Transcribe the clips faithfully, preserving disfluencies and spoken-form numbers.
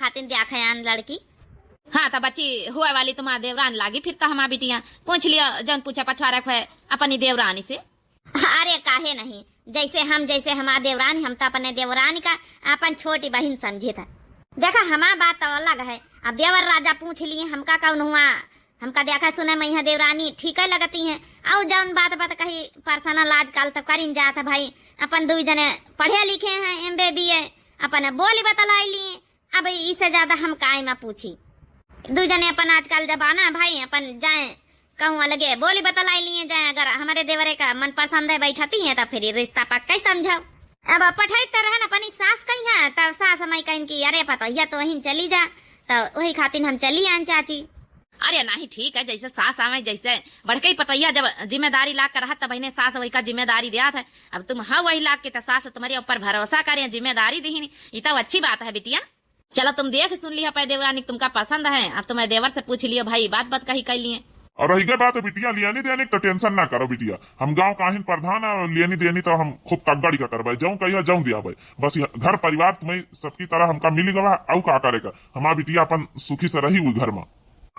खातिन देखा आन लड़की। हाँ, त बच्ची हुए वाली तुम्हार देवरान लागी, फिर त हमार बिटिया पूछ लियो, जौन पूछे पछवारे के हुए अपनी देवरानी से। अरे काहे नहीं, जैसे हम, जैसे हमार देवरानी, हम त अपने देवरानी का अपन छोटी बहिन समझे था। देखा, हमार बात त अलग है, अब देवर राजा पूछ लिए, हमका कौन हुआ, हमका देखा सुने में यहाँ देवरानी ठीक है लगती है। और जौन बात बात कही पर्सनल आजकल तो करिन जात है भाई, अपन दुई जने पढ़े लिखे हैं, एम बी बी ए, अपन बोली बतलाई लिए। अब इससे ज्यादा हम काय में पूछी, दुई जने अपन आजकल जमाना है भाई, अपन जाए कहूँ अलगे बोली बतलाई लिए जाए। अगर हमारे देवरे का मन पसंद है बैठती है तो फिर ये रिश्ता पक्का ही समझो। अब पठाई तो रहन अपनी सास कही है, तब सास हमारी कहिन कि अरे पतोहिया तो वहीं चली जा, तो वही खातिर हम चली आन चाची। अरे नहीं, ठीक है, जैसे सास आवे, जैसे बड़कई पतोहिया जब जिम्मेदारी लाग कर रहत, तब इन्हें सास वही का जिम्मेदारी दियात है। अब तुम हो वही लाग के, तो सास तुम्हारे ऊपर भरोसा करें, जिम्मेदारी दीहिन, ये तो अच्छी बात है बिटिया। चलो तुम देख सुन लिया पै देवरानी, तुमका पसंद है, अब तुम्हें देवर से पूछ लियो भाई, बात बात कही कर लिए। और रही गई बात बिटिया, लियानी देनी तो टेंशन ना करो बिटिया, हम गाँव का आहिन प्रधान और लियानी देनी तो हम खूब तगड़ी का करबे, जौन कहियो जौन दिया भाई। बस ये घर परिवार तुम्हें सबकी तरह हमका मिली गवा, अउ का करेगा, हमार बिटिया अपन सुखी से रही हुई घर में।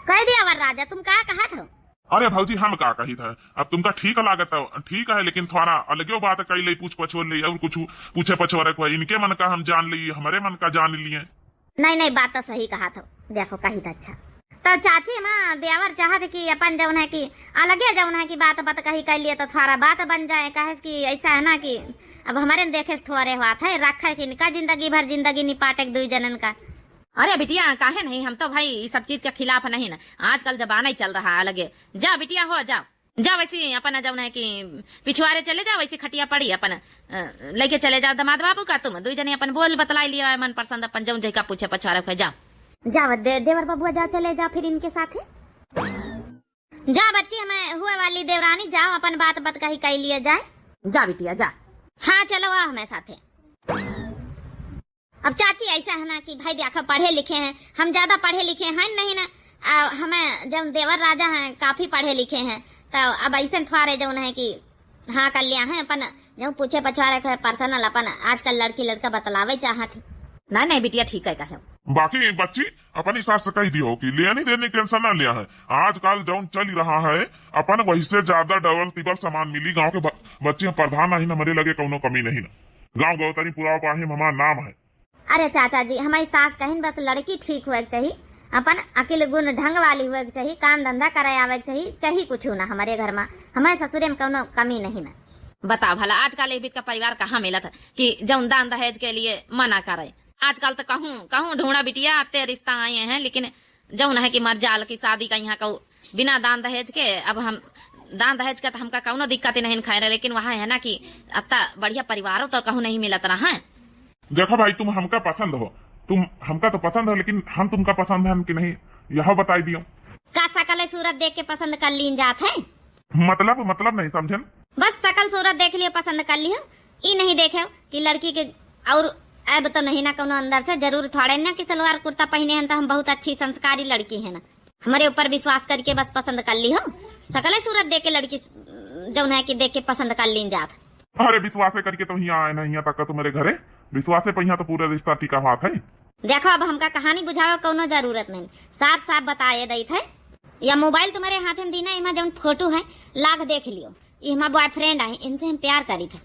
कह दिया वर राजा, तुम का कहत हो? अरे भौजी, हम का कही था, अब तुमका ठीक लागत है, ठीक है, लेकिन थोड़ा अलगे बात कही ले, पूछ पछोर ले, और कुछ पूछे पछोरे को, इनके मन का हम जान ली, हमारे मन का जान लिए। नहीं, नहीं, बात तो सही कहत हो। देखो, कही तो अच्छा। तो चाची, हमार देवर चाहत कि अपन जौन है कि अलगे जौन है कि बात बात कही कर लिए तो थोड़ा बात बन जाए, काहे कि ऐसा है ना कि अब हमारे न देखे से थोड़े हुआ था, रखे कि इनका जिंदगी भर जिंदगी निपाटे के दुई जनन का। अरे बिटिया, काहे नहीं, हम तो भाई ये सब चीज के खिलाफ नहीं ना। आजकल जमाना ही चल रहा है अलगे। जा बिटिया, हो जाओ, जा वैसे अपन जौन है कि पिछुआरे चले जाओ, वैसे खटिया पड़ी अपन, अ, लेके चले जाओ दामाद बाबू का, तुम दुई जने अपन बोल बतलाई लियो है मनपसंद, अपन जौन जैका पूछे पछुआरे हुए, जाओ। जाओ दे-, देवर बबुआ, जाओ, चले जाओ फिर इनके साथ। जा बच्ची, हमें हुए वाली देवरानी, जाओ अपन बात बात कही कही लिए जाए। जा बिटिया, जा। हाँ, चलो, आओ हमें साथे। अब चाची, ऐसा है ना कि भाई देखो, पढ़े लिखे हैं, हम ज्यादा पढ़े लिखे हैं नहीं ना, आ, हमें जब देवर राजा हैं काफी पढ़े लिखे हैं, तो अब ऐसे थोड़े जौन है कि हाँ कर लिया है अपन, जब पूछे पछवारे के पर्सनल अपन आजकल लड़की लड़का बतलावे चाहत है। नहीं, नहीं बिटिया, ठीक है कहे। बाकी बच्ची, अपनी सास से कह दियो कि लेनी देनी टेंशन ना लिया है, आजकल जौन चल रहा है अपन, वही से ज्यादा डबल तिबल सामान मिली। गाँव के ब-, बच्ची, हम प्रधान नहीं, हमारे लगे कौनो कमी नहीं ना। गाँव गौतरी पुराव पाही में हमार नाम है। अरे चाचा जी, हमारी सास कहिन बस लड़की ठीक हुए के चाहिए, अपन अकिल गुण ढंग वाली हुए के चाहिए, काम धंधा करे आवे के चाहिए, चाहिए कुछ ना हमारे घर में, हमारे ससुरे में कौनो कमी नहीं ना। बताओ भला, आजकल ये बीत का परिवार कहाँ मिलत है कि जौन दान दहेज के लिए मना करे? आजकल तो कहूँ, कहूँ ढूंढा बिटिया, अत्ते रिश्ता आए हैं, लेकिन जौन है कि मर जाल की शादी का यहाँ कहू बिना दान दहेज के। अब हम दान दहेज का तो हमका कौनो दिक्कत ही नहीं खाए रहे, लेकिन वहाँ है ना कि अत्ता बढ़िया परिवारों तो कहूँ नहीं मिलत रहा है। देखो भाई, तुम हमका पसंद हो, तुम हमका तो पसंद हो, लेकिन हम तुमका पसंद हन कि नहीं, यह बताई दियो। का शकल सूरत देख के पसंद कर लीन जात है? मतलब, मतलब नहीं समझन। बस शकल सूरत देख लियो, पसंद कर लियो, ई नहीं देखे कि लड़की के और ऐब तो नहीं ना कौनो अंदर से, जरूर थोड़े ना कि सलवार कुर्ता पहने हैं तो हम बहुत अच्छी संस्कारी लड़की है ना। हमारे ऊपर विश्वास करके बस पसंद कर लियो, शकल सूरत देख के लड़की जौन है कि देख के पसंद कर लीन जात। अरे विश्वासे करके तो हियाँ आए ना, हियाँ तक तुम्हारे घरे विश्वासे पे हियाँ तो पूरा रिश्ता टिका हुआ है। देखो, अब हमका कहानी बुझावे कौनो जरूरत नहीं, साफ साफ बताए देत है। या मोबाइल तुम्हारे हाथ में दीना, इमा जौन फोटो है, लाग देख लियो, ये हमार बॉयफ्रेंड है, इनसे हम प्यार करी थे।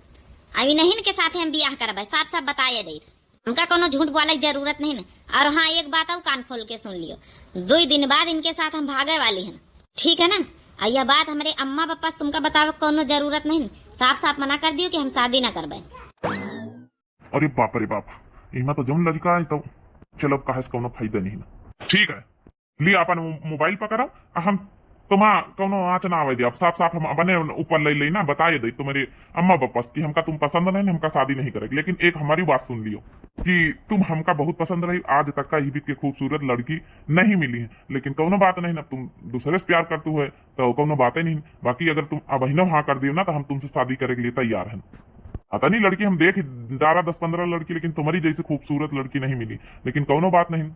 अभी नहीं इनके साथ हम बियाह करबे, साफ साफ बताए देत। हमका कौनो झूठ बोले की जरूरत नहीं ना। और हाँ, एक बात और कान खोल के सुन लियो, दो ही दिन बाद इनके साथ हम भागे वाली हैं, ठीक है ना? और यह बात हमारे अम्मा पापा से तुमका बतावे कौनो जरूरत नहीं, साफ साफ मना कर दियो कि हम शादी ना करबे। अरे बाप रे बाप, इमा तो जौन लड़का है तो चलो, अब कहे से कौनो फायदा नहीं ना। ठीक है, लिया अपन मो-, मोबाइल पकड़ो, आ हम तुम्हा कौनो आँच ना आवे दे। अब साफ साफ हम अपने ऊपर ले लेना, बताए दे तुम्हारे अम्मा पापा से कि हमका तुम पसंद नहीं, हमका शादी नहीं करे। लेकिन एक हमारी बात सुन लियो कि तुम हमका बहुत पसंद रही, आज तक का ये बीत के खूबसूरत लड़की नहीं मिली है। लेकिन कौनो बात नहीं, अब तुम दूसरे से प्यार करतू है तो कौनो बातें नहीं। बाकी अगर तुम अबहिनो हाँ कर दियो ना, तो हम तुमसे शादी करे के लिए तैयार हैं। अतनी लड़की हम देख डारा, दस पन्द्रह लड़की, लेकिन तुम्हारी जैसे खूबसूरत लड़की नहीं मिली। लेकिन कौनो बात नहीं।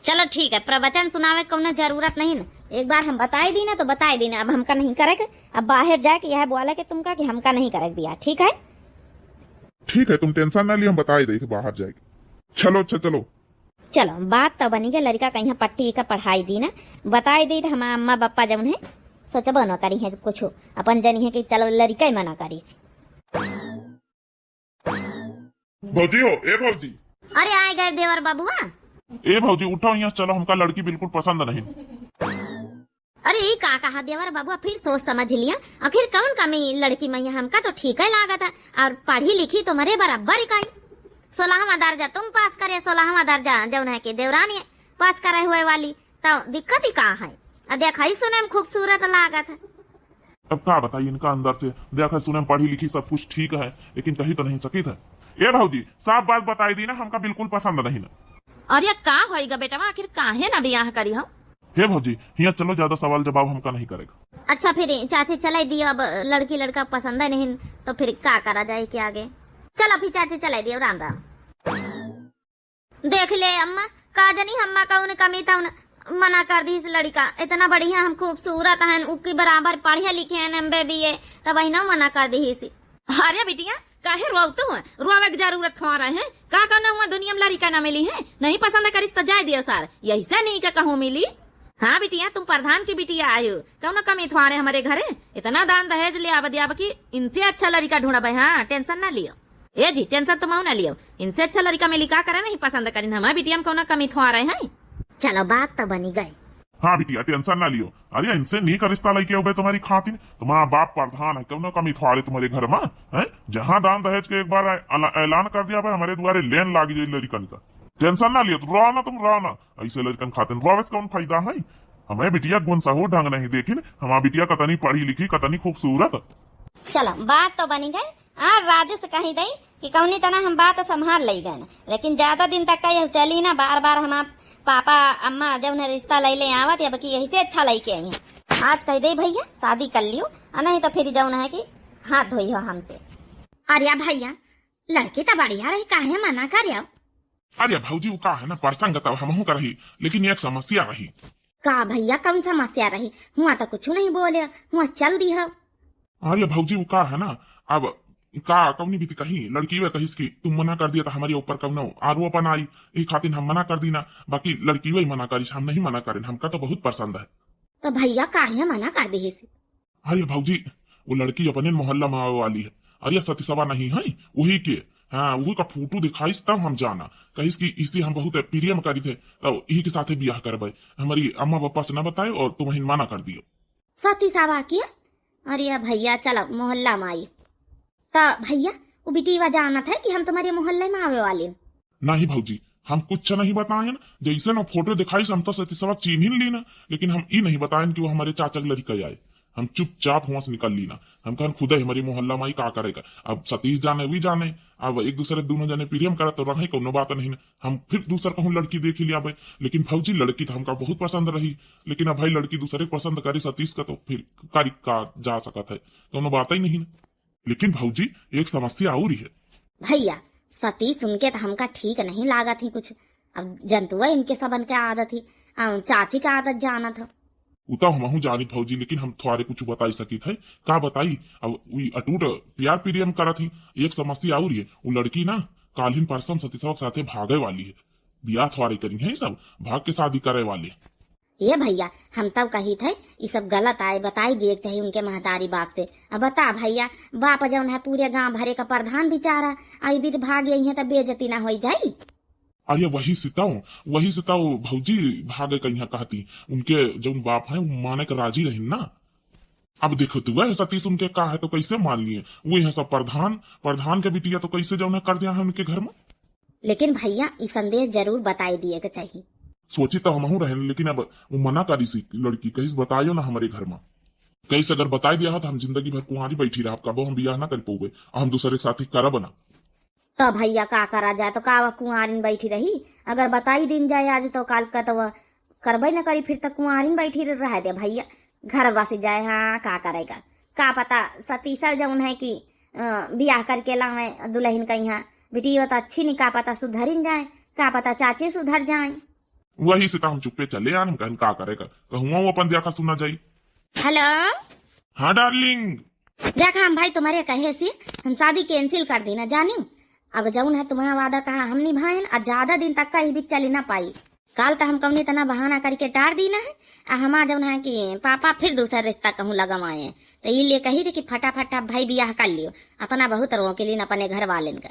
चलो ठीक है, प्रवचन सुनावे कौनो जरूरत नहीं ना। एक बार हम बताई दी ना तो बताई दी ना, अब हमका नहीं करे के, अब बाहर जाए के यह बोले के तुमका कि हमका नहीं करे के बियाह, ठीक है? ठीक है, तुम टेंशन ना लियो, हम बताई दे बाहर जाए के। चलो, अच्छा, चलो। चलो, बात तो बनी गई, लड़का कहीं पट्टी का पढ़ाई दी ना, बताई दी तो हमार अम्मा बप्पा जौन है, सोचबो न करी है कुछ, अपन जनी है कि चलो लड़का ही मना करी सी। भौजी हो, ए भौजी। अरे, आए गए देवर बबुआ। ए भौजी, उठो यहाँ, चलो, हमका लड़की बिल्कुल पसंद नहीं। अरे, ई का कहा देवर बबुआ, फिर सोच समझ लिया, आखिर कौन कमी लड़की में है? हमका तो ठीक है लागत है, और पढ़ी लिखी तुम्हारे बराबर ही काई। सोलहवाँ दर्जा तुम पास करे, सोलहवाँ दर्जा जौन है कि देवरानी पास करे हुए वाली, तो दिक्कत ही का है? आ, देखा ही सुने में खूबसूरत लागत है। अब का बताई इनका अंदर से, देखा सुने में पढ़ी लिखी सब कुछ ठीक है, लेकिन कही तो नहीं सकित है। ए भौजी, साफ बात बताई दी ना, हमका बिल्कुल पसंद नहीं ना। अरे का होइगा बेटवा, आखिर काहे ना बियाह करी हो? हे भौजी, हियाँ चलो, ज्यादा सवाल जवाब हमका नहीं करेगा। अच्छा फिर चाची चलाई दियो, अब लड़की लड़का पसंद है नहीं तो फिर का करा जाए के आगे। चलो फिर चाची चलाई दियो, राम राम। देख ले अम्मा, का जनी अम्मा कौन कमी था उन मना कर दी इस लड़का, इतना बढ़िया हम खूबसूरत हैं, उकी बराबर पढ़े लिखे हैं, एम बी बी ए, तब वही ना मना कर दी इसी। अरे बिटिया, काहे रोवतू है? रोवे के जरूरत थोड़ा है? का कहना हुआ दुनिया में लड़का ना मिली है? नहीं पसंद करिस तो जाए दियो सार, यही से नहीं का कहूँ मिली। हाँ बिटिया, तुम प्रधान की बिटिया आयो, कौनो कमी थोड़े हमारे घरे? इतना दान दहेज ले आब दियाब कि इनसे अच्छा लड़का ढूंढब है। हाँ, टेंशन ना लियो। ए जी, टेंशन तुम ना लियो, इनसे अच्छा लड़का मिली का करे नहीं पसंद करिन, हमारे बिटिया में कौनो कमी थोड़े है। चलो, बात तो बनी गई। हाँ बिटिया, टेंशन ना लियो। अरे, इनसे नीक रिश्ता लइके अउबे तुम्हारी खातिर। तुम्हारा बाप प्रधान है, कौनो कमी थोड़े तुम्हारे घर में है। जहाँ दान दहेज के एक बार ऐला-, ऐलान कर दिया भाई, हमारे दुआरे लेन लाग जाए लड़कन का। टेंशन ना लियो, तुम रहो ना, तुम रहो ना। ऐसे लड़कन खातिर रोवे से कौन फायदा है? हमें बिटिया गुण सहू ढंग नहीं देखिन, हमारा बिटिया कतनी पढ़ी लिखी, कतनी खूबसूरत। चलो, बात तो बनी गई। आ, राजू से कही दई कि कौनी तना हम बात संभाल लई गए, लेकिन ज्यादा दिन तक का यह चली ना, बार बार हमार पापा अम्मा जौन है रिश्ता लई ले आवत, अब की यही से अच्छा लई के आई हैं। आज कह दे भैया शादी कर लियो, आ नहीं तो फिर जौन है कि हाथ धोई हो हमसे। अरे भैया, लड़की तो बढ़िया रही, काहे मना कर? अरे भौजी, वो का है ना, प्रसंग तो हमहू का रही, लेकिन एक समस्या रही। का भैया, कौन समस्या रही? हुआ तो कुछ नहीं बोले, हुआ चल दी हो। अरे भौजी, वो का है ना, अब का कौनी बीती कही, लड़की वे कहिस कि तुम मना कर दिया तो हमारे ऊपर कौनो आरोप ना आई, ई खातिर हम मना कर दी ना। बाकी लड़की वे मना करिस, हम नहीं मना करें, हमका तो बहुत पसंद है। तो भैया काहे मना कर दी? अरे भौजी, वो लड़की अपने मोहल्ला में आवे वाली है। अरे सतीसवा नहीं है, वही के, हाँ, वही का फोटो दिखाइस तब हम जाना। कहिस कि इसे हम बहुत प्रिय में करी थे, तब यही के साथे बियाह करबे। हमारी अम्मा पापा से ना बताए और तुम मना कर दियो। सतीसवा के? अरे भैया, चलो मोहल्ला में आई। तो भैया, वो बिटीवा जानत है कि हम तुम्हारे मोहल्ले में आवे वाले हैं? नहीं भौजी, हम कुछ नहीं बतायन। जैसे ना फोटो दिखाइस, हम तो सतीसवा चीन्हिन लीना, लेकिन हम ई नहीं बतायन कि वो हमारे चाचा के लड़का आए। हम चुपचाप हुआ से निकल लीना। हम कहन खुदे हमारी मोहल्ला में आई का करेगा। अब सतीश जाने, वी जाने। अब एक दूसरे दोनों जने प्रेम करत तो रहे, कौनो बात नहीं ना। हम फिर दूसर कहूँ लड़की देख ही लिया भाई। लेकिन भौजी, लड़की तो हमका बहुत पसंद रही, लेकिन अब भाई लड़की दूसरे के पसंद करे सतीश का, तो फिर करी का जा सकत है, कौनो बात ही नहीं ना। लेकिन भौजी, एक समस्या और ही है। भैया, सतीश उनके तो हमका ठीक नहीं लागत ही कुछ। अब जनतुआ इनके सबन के आदत ही, आ, चाची का आदत जानत हो। उ तो हमहू जानी भौजी, लेकिन हम थोड़े कुछ बताई सकित है। का बताई, अब वी अटूट प्यार प्रेम करत ही। एक समस्या और ही है, वो लड़की ना काल्हिन परसम सतीशवा के साथे भागे वाली है। बियाह थोड़े करी है सब, भाग के शादी करे वाले। ए भैया, हम तब कही थे, ई सब गलत आए, बताई दिए के चाहिए उनके महतारी बाप से। अब बता भैया, बाप जौन है पूरे गांव भरे का प्रधान बेचारा, आई बीत भाग यही है तो बेइज्जती ना होई जाई। अरे वही सिताओ, वही सिताओ भौजी भागे कहिया कहती, उनके जौन बाप है वो माने के राजी रहिन ना। अब देखो तू वह सतीश उनके का है तो कैसे मान लिए, वो यहाँ सब प्रधान, प्रधान के बिटिया तो कैसे जौन है कर दिया है उनके घर में। लेकिन भैया, ई संदेश जरूर बताई दिए के चाहिए। सोची तो हमहू रहन, लेकिन अब वो मना करी सी लड़की, कहिस बतायो ना हमारे घर में। कहिस अगर बताई दिया हो तो हम जिंदगी भर कुंवारी बैठी रहब, कबो हम बियाह ना कर पौबे, और हम दूसरे के साथी करब ना। तो भैया का करा जाए, तो का वह कुंवारिन बैठी रही? अगर बताई दिन जाए आज तो काल का तो वह करबे न करी, फिर तो कुंवारिन बैठी रह दे भैया, घर बस जाए। हाँ, का करेगा, का पता सतीसा जौन है कि अ, बियाह करके लावे दुल्हन का यहाँ। बिटिया तो अच्छी नहीं, का पता सुधरिन जाए, का पता चाचे सुधर जाए। वही से तो हम चुप्पे चले आन, हम कहन का करेगा, कहूँ वो अपन देखा सुना जाई। हेलो। हाँ डार्लिंग। देखा हम भाई तुम्हारे कहे से हम शादी कैंसिल कर देना जानियो, अब जौन है तुम्हारा वादा कहा हम निभाएन, आ ज्यादा दिन तक का ई बीच चली ना पाई। काल त हम कौनी तना बहाना करके टार दीन है, आ हमा जौन है कि पापा फिर दूसरा रिश्ता कहूँ लगवाए, तो ये लिए कही थे कि फटाफट अब भाई बियाह कर लियो, अतना बहुत रोके लीन अपने घर वालेन का।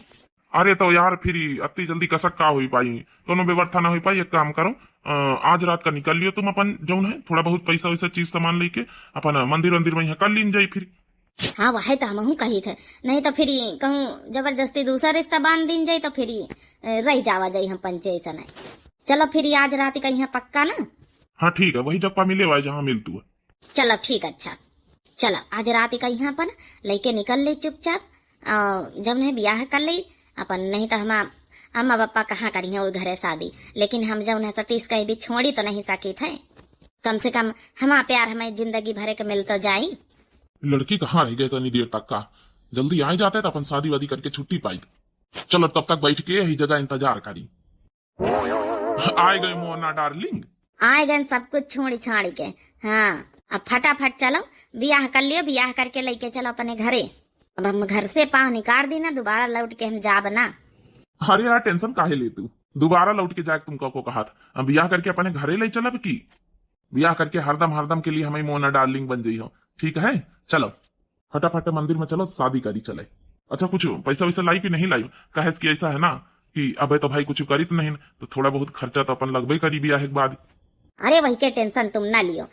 अरे तो यार, फिर ई अत्ती जल्दी कसक का होई पाई, कोनो व्यवस्था ना होई पाई। एक काम करो, अ, आज रात का निकल लियो तुम अपन, जौन है थोड़ा बहुत पैसा वैसा चीज सामान लेके अपन मंदिर वंदिर में यहाँ कर लीन जाई फिर। हाँ, वही तो हमहूँ कही थे, नहीं तो फिर ई कहूँ जबरदस्ती दूसरा रिश्ता बांध दीन जाई तो फिर ई, अ, रह जावा जाई हम पंचे ऐसा नहीं। चलो फिर ई आज रात का यहाँ पक्का ना। हाँ ठीक है, वही जगह मिले हुआ है जहाँ मिल तू है। चलो ठीक, अच्छा, चलो आज रात का यहाँ अपन लइके निकल ले चुपचाप, और जौन है बियाह कर ले अपन, नहीं तो हम अम्मा पापा कहाँ करी हैं वो घरे शादी। लेकिन हम जौन है सतीश कहे भी छोड़ी तो नहीं सकित है, कम से कम हमार प्यार हमें जिंदगी भरे के मिल तो जाई। लड़की कहाँ रह गए तनी देर तक का, जल्दी आए जाते तो अपन शादी वादी करके छुट्टी पाई। चलो तब तक बैठ के यही जगह इंतजार करी। आए गए मोना डार्लिंग। आए गए सब कुछ छोड़ी छाड़ी के। हाँ, अब फटाफट चलो, बियाह कर लियो, बियाह करके लइके चलो अपने घरे। अब हम घर से पाँव निकाल दी ना, दोबारा लौट के हम जाब ना। अरे यार, टेंशन काहे ले तू, दोबारा लौट के जाए तुमका को कहा था। अब बियाह करके अपने घरे ले चलब की? बियाह करके हरदम हरदम के लिए हमें मोना डार्लिंग बन जाई हो, ठीक है? चलो फटाफट मंदिर में चलो, शादी करी चले। अच्छा, कुछ पैसा वैसा लाई कि नहीं लाई? काहे कि ऐसा है ना कि अबे तो भाई कुछ करी तो नहीं, तो थोड़ा बहुत खर्चा तो अपन लगबे करी बियाह के बाद। अरे वही के टेंशन तुम ना लियो,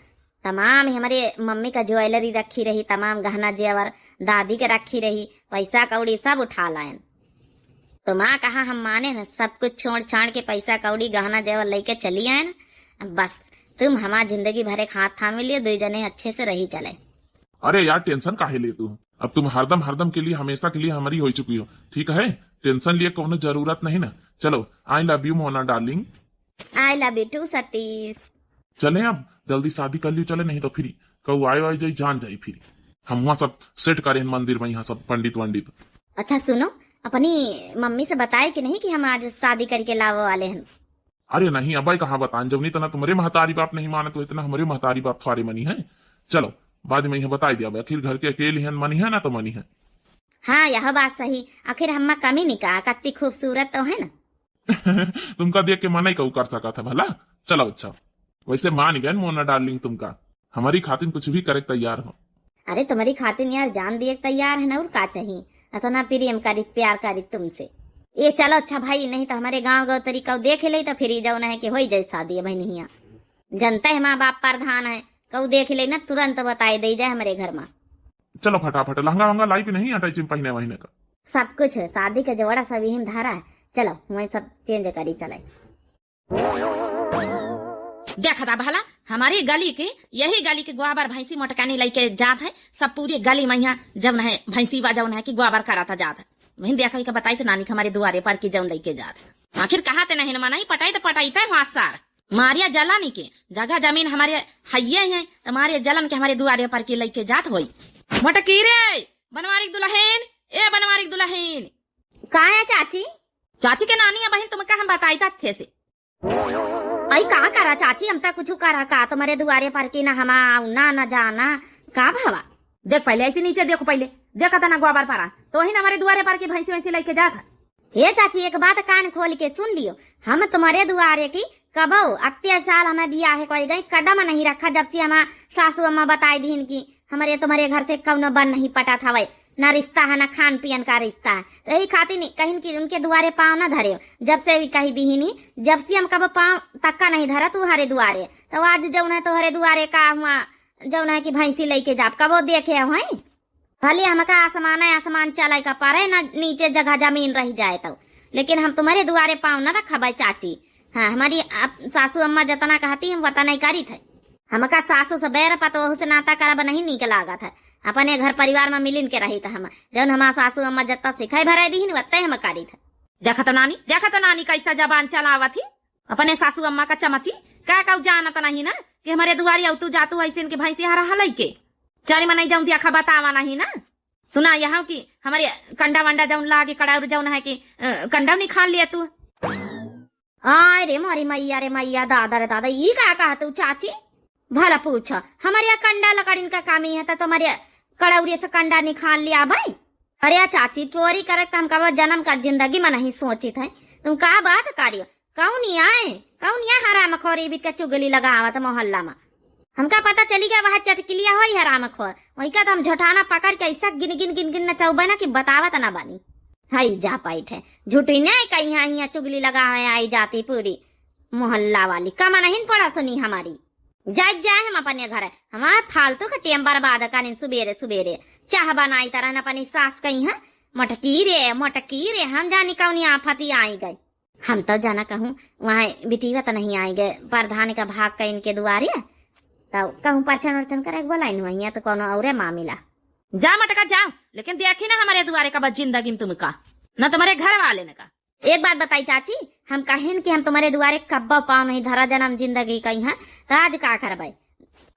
तमाम हमारे मम्मी का ज्वेलरी रखी रही, तमाम गहना जेवर दादी के रखी रही, पैसा कौड़ी सब उठा लायन। तो माँ कहा हम माने न, सब कुछ छोड़ छाड़ के पैसा कौड़ी गहना जेवर लेके चली आए न। बस तुम हमार जिंदगी भरे हाथ थामे लियो, दो जने अच्छे से रही चले। अरे यार, टेंशन काहे ले तू? अब तुम हरदम हरदम के लिए, हमेशा के लिए हमारी हो चुकी हो, ठीक है? टेंशन लिए कोनो जरूरत नहीं ना। चलो, I love you मोना डार्लिंग। I love you too सतीश। चले अब जल्दी शादी कर लियो चले, नहीं तो फिर कहू आए आए जाई जान जाई फिर। हम वहाँ सब सेट करे हैं मंदिर में, यहाँ सब पंडित वंडित। अच्छा सुनो, अपनी मम्मी से बताए कि नहीं कि हम आज शादी करके लावे वाले हैं? अरे नहीं, अबे कहाँ बतान, जौनी तना तुम्हारे महतारी बाप नहीं मानत हो, इतना हमारे महतारी बाप थोड़े मनी है। चलो, बाद में यह बताई दिया, आखिर घर के अकेले हैं, मनी है ना तो मनी है। हाँ, यह बात सही। आखिर हम्मा कमी निका, कत्ती खूबसूरत तो है ना। तुमका देख के मना ही कहू कर सका था भला। चलो अच्छा, वैसे मान गए मोना डार्लिंग, तुमका हमारी खातिर कुछ भी करे तैयार हो। अरे तुम्हारी खातिर यार जान दिए तैयार है ना, और का चाहिए? इतना प्रेम करी, प्यार करी तुमसे। ये चलो अच्छा भाई, नहीं तो हमारे गाँव गौ तरी कऊ देख ले तो फिर ई जौन है कि होई जाए शादी बहनिया। जनता है माँ बाप प्रधान है, कऊ देख ले ना तुरंत बताए दे जाए हमारे घर में। चलो फटाफट लहंगा वहंगा लाई कि नहीं, अटैची में पहने वहने का? सब कुछ है, शादी का जोड़ा सब यही में धारा है। चलो वहीं सब चेंज करी चले। देखा था भला, हमारी गली के, यही गली के गोबर भैंसी मोटकानी लेके जात है, सब पूरी गली में यहाँ जौन है भैंसी बा जौन है कि गोबर कराता जात है। वहीं देखा के बताई तो नानी के हमारे दुआरे पर की जौन लेके जात है। आखिर कहा ते नहीं न मनाई, पटाई तो पटाई तय वहाँ सार। मारिया जलन के जगह जमीन हमारे हइये है, तो मारिया जलन के हमारे दुआरे पर की लेके जात होई। मोटकी रे, बनवारी दुल्हन, ए बनवारी दुल्हन। का है चाची? चाची के नानी है बहन, तुमका हम बताई था अच्छे से। आई का करा चाची, हम तो कुछ करा का तुम्हारे दुआरे पर की ना हमा आऊ ना, ना जाना, का भावा? देख पहले, ऐसे नीचे देखो पहले, देखा था ना गोबर परा, तो ही ना हमारे दुआरे पर की भैंसी वैंसी लेके जात है। हे चाची, एक बात कान खोल के सुन लियो, हम तुम्हारे दुआरे की कबो अत्ते साल हमें बियाह कोई गई कदम नहीं रखा, जब से हमार सासू अम्मा बताई दीन की हमरे तुम्हारे घर से कौनो बन नहीं पटा था वै, ना रिश्ता है, ना खान पियन का रिश्ता है। तो यही खातिर नहीं कहिन कि उनके दुआरे पाँव ना धरे, जब से भी कही दीहिनी, जब से हम कबो पाँव तक्का नहीं धरा तुम्हारे दुआरे। तो आज जौन है तुम्हारे दुआरे का हुआ, जौन है कि भैंसी लेके जाब, कबो देखे हो हैं? भले हमका आसमान है, आसमान चले का परे, ना नीचे जगह जमीन रह जाए तो, लेकिन हम तुम्हारे दुआरे पाँव ना रखबे चाची। हाँ, हमारी आप सासू अम्मा जतना कहती हम वतना ही करी थे। हमका सासू से बैर पतोहू से नाता करब नहीं नीक लागत है। अपने घर परिवार में मिलिन के रही था हम, जौन हमार सासू अम्मा जत्ता सिखाई भराई दीहिन वत्ते हम करी थे। देखा तो नानी, देखा तो नानी कैसा जबान चलावत ही। अपने सासू अम्मा का चमची, का का जानत नहीं ना कि हमारे दुआरी अवतू जातू ऐसे इनके भैंसी हरा हलई के। चली मनई जाऊं दिया खा बतावा नहीं ना। सुना यहाँ कि हमारे कंडा वंडा जौन लागे कड़ाउर जौन है कि, अ, कंडा निकाल लिया तू। आय रे मारी मैया रे मैया, दादा रे दादा, ई का कहा तू चाची? भला पूछो, हमारे यहाँ कंडा लकड़िन का कमी है तो तुम्हारे कड़ौरी से कंडा निकाल लिया भाई। अरे चाची, चोरी करे त हम कबो जनम का जिंदगी में नहीं सोचित है। तुम का बात करियो? कौन आए, कौन या हरामखोर ई बित के चुगली लगावत मोहल्ला में? हमका पता चली गया, वह चटकिलिया होई हरामखोर। वही का तो हम झोटाना पकड़ के ऐसा गिन गिन गिन गिन नचौबे ना कि बतावत ना बनी। हई जा बैठे, झूठी नहीं कहीं हियाँ चुगली लगावे आई जाती पूरी मोहल्ला वाली। कम नहीं पड़ा सुनी हमारी। जाए जाए हम अपने घर, हमारे फालतू का टेम बर्बाद करें सुबेरे सुबेरे। चाह बनाई तरह अपनी सास कहीं है, मोटकी रे मोटकी रे, हम जानी कौनी आफती आई गई। हम तो जाना कहूँ वहाँ बिटिया तो नहीं आई गए, प्रधान का भाग का इनके दुआरे, तो कहूँ परछन उरछन करे के बोलाई न, वहीं तो कोनो औरे मामिला। जा मटका जाओ, लेकिन देखी ना हमारे दुआरे का बस जिंदगी में तुमका, न तुम्हारे घर वाले ने का। एक बात बताई चाची, हम कहिन कि हम तुम्हारे दुआरे कब्बो पाँव नहीं धरा जनम जिंदगी कहीं है, तो आज का करबे?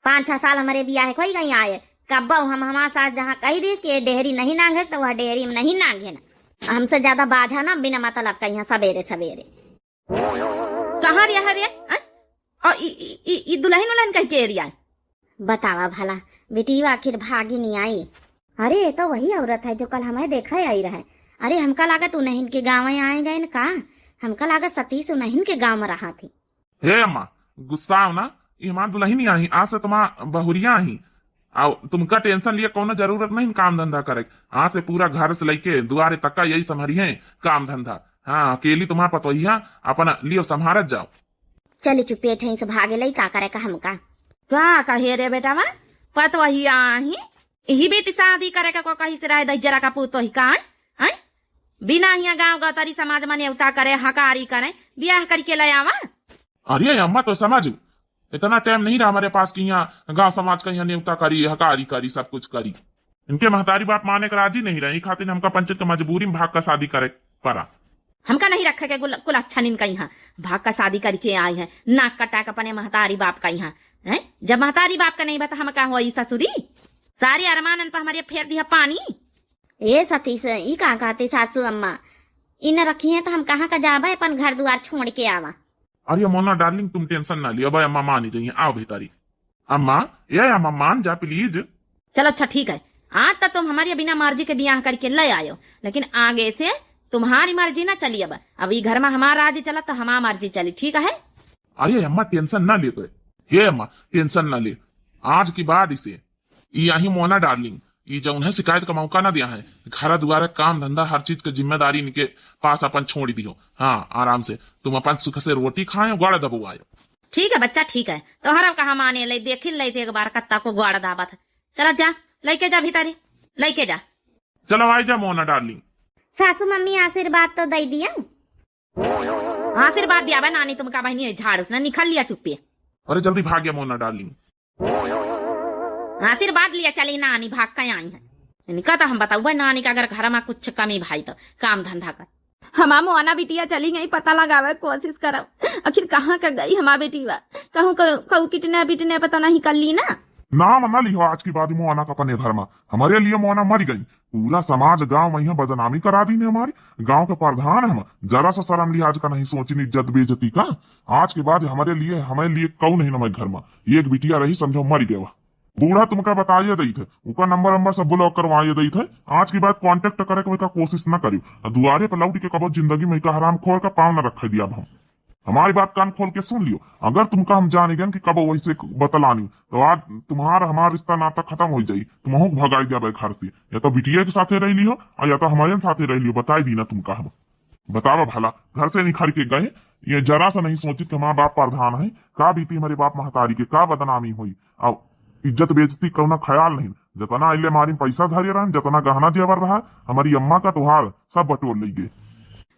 पाँच छह साल हमारे बियाह के होई गई आए, कब्बो हम हमारे सास जहाँ कही दीस कि ये डेहरी नहीं नांगे, तो वह डेहरी में नहीं नांगे ना। हमसे ज्यादा बाझा ना बिना मतलब का यहाँ सवेरे सवेरे। कहाँ रिया है रे? हैं? और ई, ई, ई, ई दुल्हन उल्हन कह के रिया है? बतावा भला, बिटिया आखिर भागी नहीं आई। अरे, ये तो वही औरत है जो कल हमें देखा आई रहे। अरे, हमका लागत उन्हीं के गाँव आए गए न का? हमका लागत सतीश उन्हीं के गाँव में रहा थी। हे अम्मा, गुस्साव ना, ई हमार दुल्हन ही आही, आज से तुम्हार बहुरिया आही। आओ, तुमका टेंशन लिए कौनो जरूरत नहीं काम धंधा करे। आज से पूरा घर से लेके दुआरे तक का यही संभरी है काम धंधा। हाँ, अकेली तुम्हार पतोहिया अपना लियो संभारत जाओ। चली चुप्पे ठई से भागे लई, का करे का हमका? का कहे रे बेटावा, पतोहिया आही, यही बेटी शादी करे का को कही से रहे दहिजरा का पूत ही का, हैं? बिना हिया गाँव गतरी समाज में नेवता करे, हकारी करे, बियाह करके ले आवा। अरे अम्मा, तो समझ, इतना टाइम नहीं रहा हमारे पास कि यहाँ गाँव समाज का यहाँ नेवता करी, हकारी करी, सब कुछ करी। इनके महतारी बाप माने के राजी नहीं रहे, ई खातिर हमका पंचायत के मजबूरी में भाग का शादी करे पड़ा। हमका नहीं रखे के गुल-, कुल अच्छा निन का यहाँ भाग का शादी करके आई है, नाक कटा के अपने महतारी बाप का यहाँ, हैं? जब महतारी बाप का नहीं बता हम का होई ससुरी? सारे अरमानन पर हमारे फेर दिया पानी। ए सतीश, ई का कहती सासू अम्मा? इन रखी हैं तो हम कहाँ का जाबे अपन घर दुआर छोड़ के आवा? अरे मोना डार्लिंग, तुम टेंशन ना लियो, अब अम्मा मान ही जाइए, आओ भीतरी। अम्मा, ए अम्मा, मान जा प्लीज। चलो अच्छा ठीक है, आज तो तुम हमारी बिना मर्जी के बियाह करके ले आयो, लेकिन आगे से तुम्हारी मर्जी ना चली। अब, अब ई घर में हमारा राज चला तो हमारा मर्जी चली, ठीक है? अरे अम्मा, टेंशन ना ले तो। हे अम्मा, टेंशन ना ले, आज के बाद इसे, ई यही मोना डार्लिंग, ई जौन है शिकायत का मौका ना दिया है। घर दुआरा काम धंधा हर चीज के जिम्मेदारी इनके पास अपन छोड़ दियो। हाँ, आराम से तुम अपन सुख से रोटी खाए, गोड़ दबवाए। ठीक है बच्चा, ठीक है, तोहरा कहा माने ले, देखिन ले एक बार कत्ता को गोड़ दाबत है। चला जा, लेके जा भीतरी, लेके जा। चलो आई जा मोना डार्लिंग। सासू मम्मी आशीर्वाद तो दे दिया। आशीर्वाद दिया बे नानी, तुमका बहनी है झाड़ू से ना निकल लिया चुप्पे। अरे जल्दी भाग गया मोना डार्लिंग। आशीर्वाद लिया चली नानी, भाग के आई है। इनका तो हम बताऊबे नानी का अगर घर में कुछ कमी भाई तो काम धंधा कर। हमार मोना बिटिया चली गई, पता लगावे के कोशिश करब आखिर कहाँ का गई हमार बेटीवा। कहूँ कहू किडनैप विडनैप तो नहीं कर ली ना? नाम ना लिहो आज के बाद मोना का अपने घर में। हमारे लिए मोना मर गई। पूरा समाज गांव में यहाँ बदनामी करा दीने हमारी। गांव के प्रधान हम, जरा सा शर्म लिहाज का नहीं सोचिन, इज्जत बेइज्जती का। आज के बाद हमारे लिए, हमारे लिए कऊ नहीं ना घर में। एक बिटिया रही समझो मर गया। बूढ़ा तुमका बताइए दई थे, उका नंबर वंबर सब ब्लॉक करवाइए दई थे। आज के बाद कॉन्टैक्ट करे के का कोशिश ना करियो। आ दुआरे पर लौट के कबो जिंदगी में का हरामखोर का पाँव ना रखे दिया अब हम। हमारी बात कान खोल के सुन लियो, अगर तुमका हम जाने गन कि कब वैसे बतलानी, तो आज तुम्हार हमार रिश्ता नाता खत्म हो जाई, तुमहू के भगाई देबे घर से, या तो बिटिया के साथे रह लियो और या तो हमारे साथे रह लियो, बताई दी ना तुमका हम। बतावा भला, घर से निखर के गए, ये जरा सा नहीं सोचित कि हमारा बाप प्रधान है, का बीती हमारे बाप महतारी के, का बदनामी हुई, और इज्जत बेइज्जती कौना ख्याल नहीं। जतना अइले हमारी पैसा धरे रहन, जतना गहना जेवर रहा, हमारी अम्मा का तोहार सब बटोर ले गए।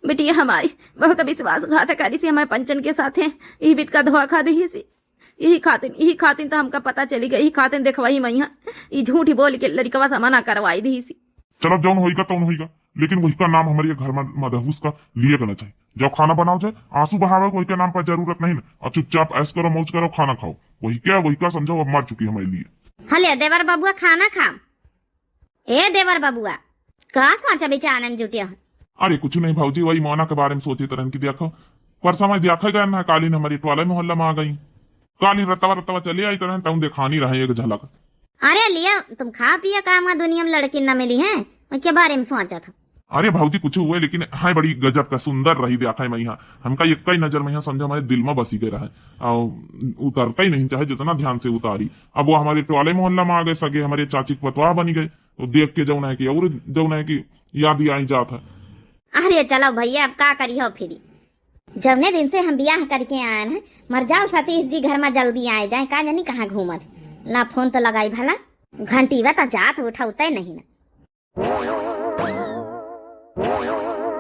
बिटिया हमारी बहुत विश्वासघात करी सी हमारे पंचन के साथे, यही बित का धोखा दी सी। यही खातिन, यही खातिन तो हमका पता चली गई, यही खातिन देखवाई मैया, ई झूठी बोल के लड़कवा से मना करवाई दी सी। चलो जौन होइगा तौन होइगा, लेकिन वही का नाम हमारे घर में मदहूस का लिए के ना चाहिए। जाओ खाना बनाओ जाए, आंसू बहावे कोई के नाम पर जरूरत नहीं ना। और चुपचाप ऐश करो, मौज करो, खाना खाओ। वही क्या, वही का समझो, अब मर चुकी हमारे लिए। हले देवर बबुआ खाना खा। ए देवर बबुआ, का सोचा विचार में जुटे हो? अरे कुछ नहीं भौजी, वही मोना के बारे में सोचित रहन कि देखो, पर समय देखा गया ना, कालीन हमारी टोला मोहल्ला में आ गई। कालीन रतवा रतवा चले आई तरह तउन देखानी रहे एक झलक। अरे लिया, तुम खा पिया काम का दुनिया में लड़की न मिली है, मैं के बारे में सोचत हो? अरे भौजी, कुछ हुए, लेकिन है बड़ी गजब का सुंदर रही, देखा है मैं यहाँ, हमका एक ही नजर में यहाँ समझा हमारे दिल में बसी गए रहा है, और उतरता ही नहीं चाहे जितना ध्यान से उतारी। अब वो हमारे टोले मोहल्ला में आ गए, सगे हमारे चाची के पतवाह बनी गए, तो देख के जौन है कि और जौन है कि याद ही आई जात है। अरे चलो भैया, अब का करी हो फिर, जौने दिन से हम बियाह करके आए हैं, मर जाओ सतीश जी, घर में जल्दी आए जाए, का जानी कहाँ घूमत। ना फोन तो लगाई भला, घंटी वा तो जात उठाउते नहीं ना।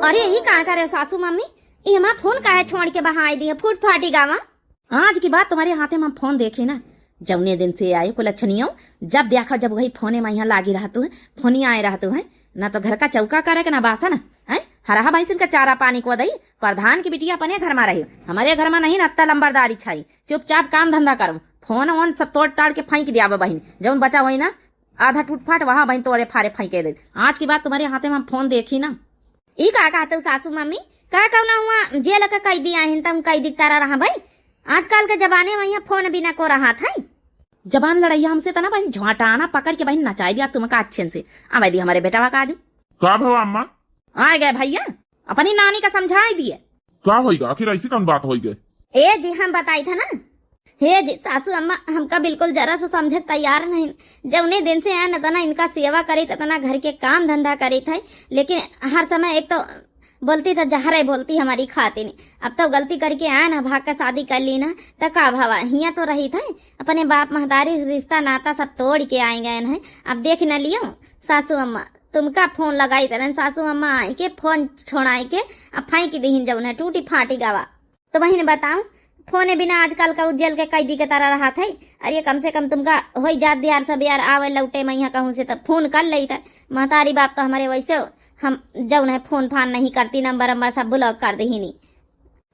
अरे ई का करे सासू मम्मी, ई हमार फोन काहे छोड़ के बहाई दिए, फूट फाटी गावा। आज की बात तुम्हारे हाथे में हम फोन देखी ना, जौने दिन से आए कुल अच्छनियो, जब देखा जब वही फोने में यहाँ लागी रहतू है, फोनी आए रहतू है, ना तो घर का चौका करे के ना बासन है, हरहा भैंसिन का चारा पानी को दई, प्रधान की बिटिया अपने घर में रही, हमारे घर में नहीं ना अत्ता लंबरदारी छाई। चुपचाप काम धंधा करो, फोन वोन सब तोड़ ताड़ के फेंक दिया बहिन, जौन बचा होई ना आधा टूट फाट वहाँ बहिन तोड़े फारे फेंके दे। आज की बात तुम्हारे हाथे में हम फोन देखी ना। ई का कहते हो सासू मम्मी, का कौना हुआ जेल के कैदी आहिन, तुम कैदी की तरह रहा भाई। आजकल के जमाने में यहाँ फोन बिना को रहा था। जबान लड़ाइया हमसे तना बहिन, झोंटाना पकड़ के बहिन नचाई दिया तुमका अच्छे से। आवे दी हमारे बेटवा का आजू। का भवा अम्मा? आ गए भैया, अपनी नानी का समझाई दिए। का होइगा? आखिर ऐसी कौन बात होइगे? ए जी, हम बताई था ना। हे जी, सासू अम्मा हमका बिल्कुल जरा से समझे तैयार नहीं। जौने दिन से आए न तना इनका सेवा करी, तना घर के काम धंधा करी थे, लेकिन हर समय एक तो बोलती था जहरे बोलती हमारी खाती नहीं। अब तो गलती करके आए ना, भाग का शादी कर ली ना, तो का भवा हियाँ तो रही थे, अपने बाप महतारी रिश्ता नाता सब तोड़ के आए गए हैं। अब देख न लियो सासू अम्मा, तुमका फोन लगाई तरन, सासू अम्मा आई के फोन छोड़ाई के अब फेंक दीहिन जौन है टूटी फाटी गवा। तो बहिन बताओ, फोने बिना आजकल का उ जेल के कैदी के तरह रहा थे। अरे कम से कम तुमका होई जात दियार सब यार आवे लौटे मैं यहाँ कहूँ से तो फोन कर लेते। महतारी बाप तो हमारे वैसे हम जौन है फोन फान नहीं करती, नंबर नंबर सब ब्लॉक कर दीहिनी।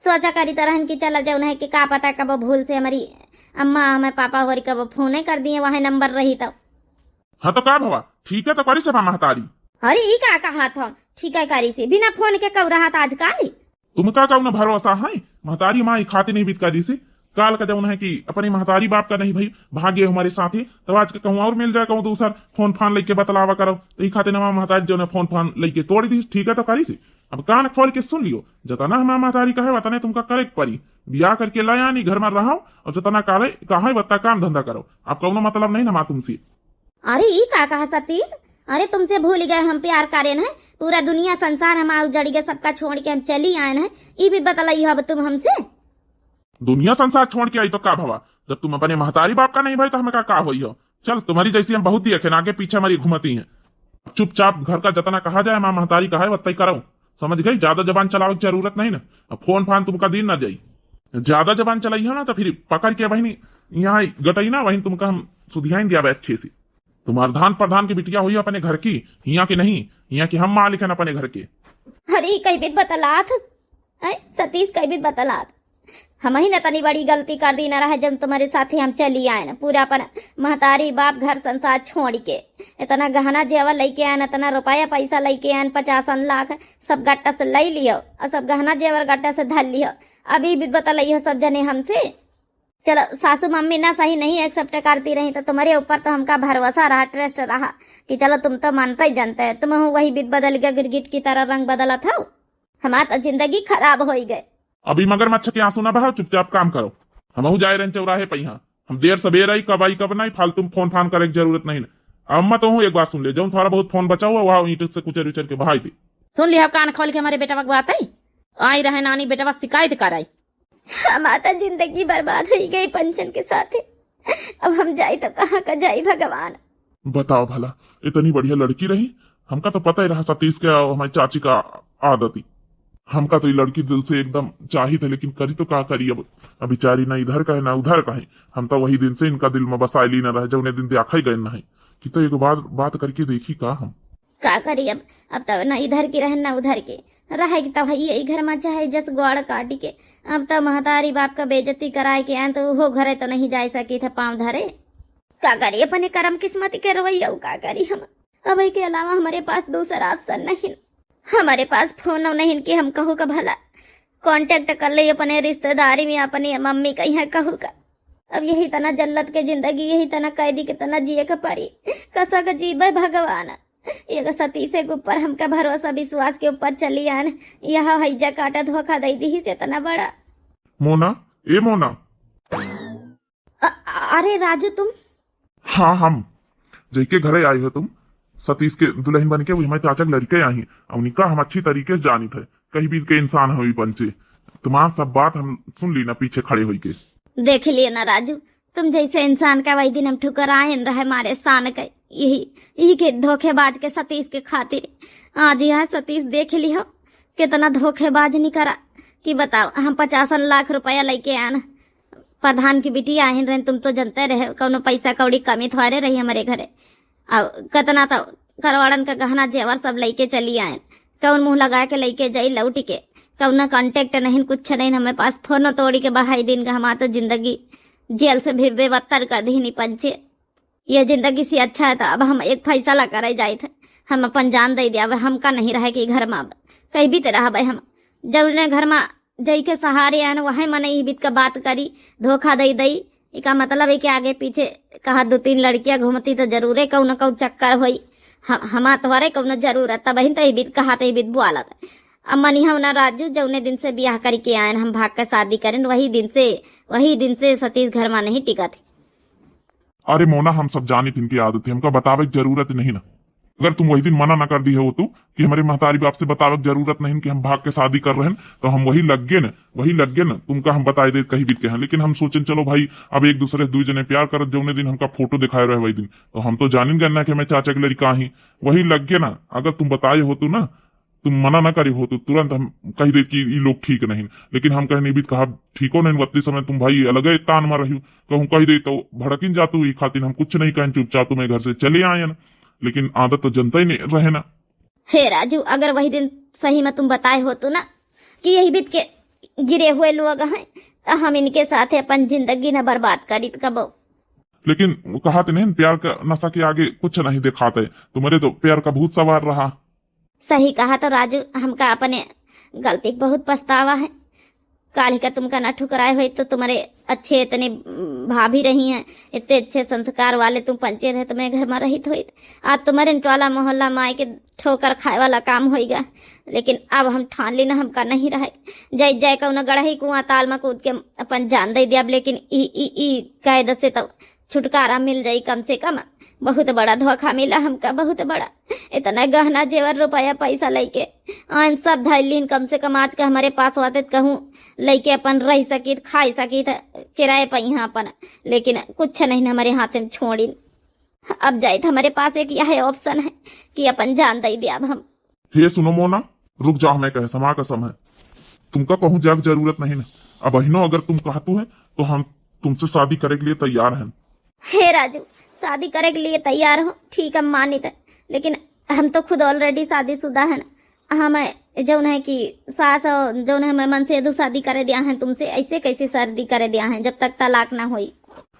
सोचा करी तरहन कि चला जौन है कि का पता कब भूल से हमारी अम्मा हमें पापा होरी कब फोने कर दिए, वह नंबर रही तो। हाँ तो का भवा, ठीक है तो करी से बा महतारी। अरे ई का कहा था, ठीक है करी से, बिना फोन के कब रहा था आजकल। तुमका कौन भरोसा है, महतारी माई खाती नहीं बित करी से। काल का जौन है कि अपने महतारी बाप का नहीं भाई, भाग्य हमारे साथ है, तब आज का कहूँ और मिल जाए कहूँ दूसर फोन फान लेके बतलावा करो, तो ई खाते नमा महतारी जौन है फोन फान लेके तोड़ दी। ठीक है तो करी से, अब कान खोल के सुन लियो, जतना हमार महतारी कहे वतने तुमका करे के पड़ी। बियाह करके लाया नहीं घर में रहो, और जतना काले कहे वत्ता काम धंधा करो, अब कौनो मतलब नहीं ना तुमसे। अरे ई का कहा सतीश, अरे तुमसे भूल गए हम प्यार करेन है, पूरा दुनिया संसार हम आउ जड़ गए, सबका छोड़ के हम चली आयन है, ई भी बतलाई हो अब तुम हमसे। दुनिया संसार छोड़ के आई तो का भवा, जब तुम अपने महतारी बाप का नहीं भाई तो हमें का, का होई हो। चल तुम्हारी जैसी हम बहुत देखे ना, आगे पीछे हमारी घूमती हैं। चुपचाप घर का जतना कहा जाए माँ महतारी कहा है वत्ता ही करो, समझ गई? ज्यादा जबान चलावे की जरूरत नहीं ना, अब फोन फान तुमका दिन ना जाई। ज्यादा जबान चलाई है ना तो फिर पकड़ के बहिनी यहाँ गटई ना, वहीं तुमका हम सुधियाइन दिया अच्छे से। तुम्हार धान प्रधान की बिटिया हुई अपने घर की, हियाँ की नहीं, हियाँ की हम मालिक हैं अपने घर के। अरे कई बित बतलात, ऐ सतीश कई बित बतलात, हम ही न तनी बड़ी गलती कर दी न रहे जब तुम्हारे साथे हम चली आए न, पूरा अपन महतारी बाप घर संसार छोड़ के इतना गहना जेवर लेके आए न, इतना रुपया पैसा लेके आए न, पचासन लाख सब गट्टा से ले लियो और सब गहना जेवर गट्टा से धर लियो। अभी भी बतलइहो सब जने हमसे। चलो सासू मम्मी ना सही नहीं एक्सेप्ट करती रही तो तुम्हारे ऊपर तो हमका भरोसा रहा, ट्रस्ट रहा कि चलो तुम तो मानते ही जानते हैं, तुम हो वही बित बदल गए, गिरगिट की तरह रंग बदलत हो। हमार तो जिंदगी खराब होई गए। अभी मगरमच्छ के आंसू ना बहाओ, चुपचाप काम करो। हमहू जाए रहन चौराहे पे, यहाँ हम देर सबेर आई, कब आई कब ना आई, फालतू में फोन फान करे के जरूरत नहीं ना। अम्मा तो हूँ एक बात सुन ले, जौन थोड़ा बहुत फोन बचा हुआ वहाँ ईंट से कुचर उचर के बहाई दे। सुन लिया कान खोल के हमारे बेटवा के बात है, आई रहे नानी बेटवा शिकायत कर आई। हमार तो जिंदगी बर्बाद हुई गई पंचन के साथे। अब हम जाई तो कहाँ का जाई भगवान। बताओ भला, इतनी बढ़िया लड़की रही, हमका तो पता ही रहा सतीश के और हमारी चाची का आदती। हमका तो ये लड़की दिल से एकदम चाहित है, लेकिन करी तो का करी अब। अब बेचारी ना इधर का है ना उधर का है। हम तो वही दिन से इनका दिल में बसाए ली ना रहे, जौने दिन देखा ही गए ना है। कि तो एक बार बात करके देखी का हम। का करी अब, अब तो ना इधर की रहे ना उधर के रहे की तो है यही घर में चाहे जस गोड़ काटी के। अब तो महतारी बाप का बेइज्जती कराए के आए तो वो घरे तो नहीं जाए सकी थे पाँव धरे। का करी अपने करम किस्मत के रोइया, का करी हम। अब के अलावा हमारे पास दूसरा ऑप्शन नहीं, हमारे पास फोन नहीं कि हम कहू का भला कॉन्टेक्ट कर ले अपने रिश्तेदारी में, अपनी मम्मी का यहाँ कहू का। अब यही तना जल्लत के जिंदगी, यही तना कैदी के तना जिए के परी। कसा का जीबे भगवान। एगो सतीश के ऊपर हमका भरोसा विश्वास के ऊपर चली आन, यह हैजा काटा धोखा दे दी से इतना बड़ा। मोना, ए मोना। अ-, अरे राजू, तुम? हाँ, हम। जइके घरे आए हो तुम, सतीश के दुल्हन बन के, वो हमारे चाचा के लड़के आई हैं। और उनका हम अच्छी तरीके से जानित है, कहीं भी के इंसान हो पंचे। तुम्हार सब बात हम सुन ली ना पीछे खड़े होई के। देख लिए ना राजू, तुम जैसे इंसान का वही दिन हम ठुकराए रहे मारे शान के, यही, यही के धोखेबाज के सतीश के खातिर। आज यह सतीश देख लिहो, कितना धोखेबाज निकरा। कि बताओ, हम पचासन लाख रुपया लेके आन, प्रधान की बिटिया आहिन रहन, तुम तो जनते रहे, कौनो पैसा कौड़ी कमी थोड़े रही हमरे घरे। अब कतना तो करवाड़न का गहना जेवर सब लेके चली आयन, कौन मुँह लगा के लेके जाई लौट के, कौनो contact नहीं, कुछ नहीं, हमें पास फोनो तोड़ी के बहाई दिन का, हमार तो जिंदगी जेल से भी बेबत्तर कर दी पंचे। ये जिंदगी से अच्छा है तो अब हम एक फैसला करे जाइत है, हम अपन जान दे दिया, अब हमका नहीं रहे कि घर में अब कहीं भी तो रहबे हम, जौने घर में जई के सहारे आन, वहे मने ई बीत का बात करी, धोखा दई दई। इका मतलब है कि आगे पीछे कहा दो तीन लड़कियां घूमती तो जरूरे कौनो कौ चक्कर होई। हम, हमा तोहरे कौनो जरूरत, तब बहिन तो ई बीत कहा तो ई बीत बुआलत। अब मनी हम ना राजू, जौने दिन से ब्याह करके आयन, हम भाग के शादी करें, वही दिन से, वही दिन से सतीश घर में नहीं टिकत। अरे मोना, हम सब जानित इनकी आदत है, हमका बतावे की जरूरत नहीं ना। अगर तुम वही दिन मना ना कर दी हो तो कि हमरे महतारी बाप से बतावे की जरूरत नहीं कि हम भाग के शादी कर रहे हैं, तो हम वही लग गए ना, वही लग गए ना, तुमका हम बताए दे कहीं बीत के हैं। लेकिन हम सोचें, चलो भाई, अब एक दूसरे से दुई जने प्यार करत, जौने दिन हमका फोटो दिखाए रहे वही दिन, तो हम तो जानिन गए ना कि हमें चाचा के लड़का ही, वही लग गए ना। अगर तुम बताए हो तो ना, तुम मना ना करे हो तो तुरंत हम कह दे कि ई लोग ठीक नहीं। लेकिन हम कहने भी कहा, "ठीको नहीं, वत्ती समय तुम भाई अलगे तान मार रही हो।" कहूँ कह दे तो भड़किन जातू, ई खातिर हम कुछ नहीं कहन, चुपचाप तुम्हें घर से चले आयन। लेकिन आदत तो जनता ही नहीं रहे ना। हे राजू, अगर वही दिन सही में तुम बताए हो तो ना कि यही बीत के गिरे हुए लोग हैं, तो हम इनके साथ अपन जिंदगी न बर्बाद करीत कबो। लेकिन वो कहा थे नहीं, प्यार का नशा के आगे कुछ नहीं दिखाते। तुम्हारे तो प्यार का भूत सवार रहा। सही कहा तो राजू, हमका अपने गलती के बहुत पछतावा है। काल्हि का तुमका ना ठुकराए होइत तो तुम्हारे अच्छे इतने भाभी रही हैं, इतने अच्छे संस्कार वाले तुम पंचे रहे, तुम्हें घर में रहित होइत। आज तुम्हारे टोला मोहल्ला में आए के ठोकर खाए वाला काम होइगा। लेकिन अब हम ठान ली ना, हमका नहीं रहे। जाए जाए कौनो गड़ही कुआं ताल में कूद के अपन जान दे दिया, लेकिन ई, ई, ई कैद से तो छुटकारा मिल जाई कम से कम। बहुत बड़ा धोखा मिला हमका, बहुत बड़ा। इतना गहना जेवर रुपया पैसा लेके आइन सब धैलीन, कम से कम आज के हमारे पास होते त कहूँ लेके अपन रह सकित, खाई सकित, किराए पे यहाँ अपन, लेकिन कुछ नहीं हमरे हाथ में छोड़िन। अब जाइत हमरे पास एक यह option है कि अपन जान दे दिया अब हम। हे सुनो मोना, रुक जाओ, हमें कहे समा कसम है, तुमका कहूँ जाग जरूरत नहीं ना। अब अहिनो अगर तुम कहतू है तो हम तुमसे शादी करे के लिए तैयार हैं। हे राजू, शादी करे के लिए तैयार हो, ठीक है, मानित है, लेकिन हम तो खुद already शादीशुदा है ना। हम जौन है कि सास और जौन है, मैं मनसेधू शादी करे दिया है तुमसे, ऐसे कैसे शादी करे दिया है जब तक तलाक ना होई?